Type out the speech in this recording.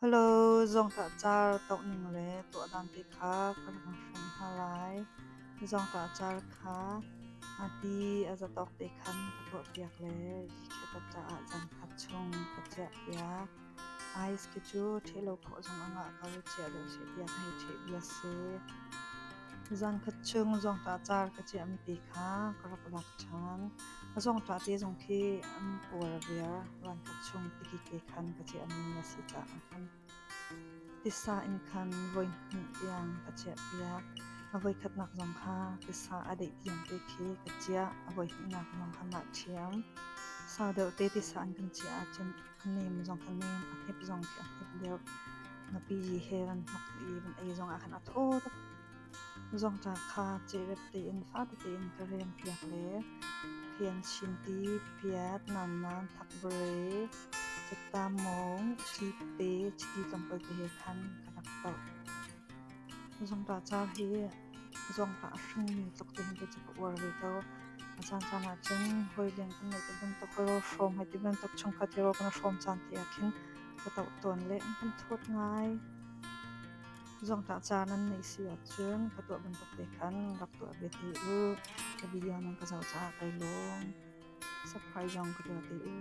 Hello, zawngtah car tohning le tuah dan te kha ka rak in hrawm hna lai. Zawngtah car kha a ti a zatawk te khan ka tuahpiak le yikhetat caah zankhat chung ka chiahpiak. Ice khi cu ṭheh lo khawh zong a ngah ko, chiah deuh seh tiah ka hei ṭheh bia si. Zankhat chung zawngṭah car ka chiahmi ti kha ka rak lak ṭhan. A zawngṭah te zong khi an puar viar. Zankhat chung tikik te khan ka chiahmi a si caah khan tisa in khan voihnih tiang ka chiahpiak. A voikhatnak zong kha tisa a deih tiang te khi ka chiah. A voihnihnak zong kha mah ṭhiam. Sau deuh te tisa an kan chiah ahcun a nem zong kha nem, a hnip zong khi a hnip deuh. Ngapi he van hnok i van ei zong ah khan a thaw tuk. Zawngṭah kha cehrep tein fatete in ka rempiak le phian chinti, piat, nannan, thakbare, cettamawng, ṭhite, chiti tlawmpal te he khan ka rak toh. Zawngṭah car hi zawngṭah a hringmi tluk te hin kei cu ka uar ve ko. A caancaan ahcun hawi leng kan ngeih ti bantuk, rawl hrawm hei ti bantuk, chungkhat hi rawl kan i hrawm caan te ah khin ka toh tawn le an kan thawt ngai. Zawngṭah ca nan neih si ahcun ka tuah bantuk te khan rak tuah ve te u. Ka video nan ka zoh caah kai lawm. Subscribe zong ka tuah te u.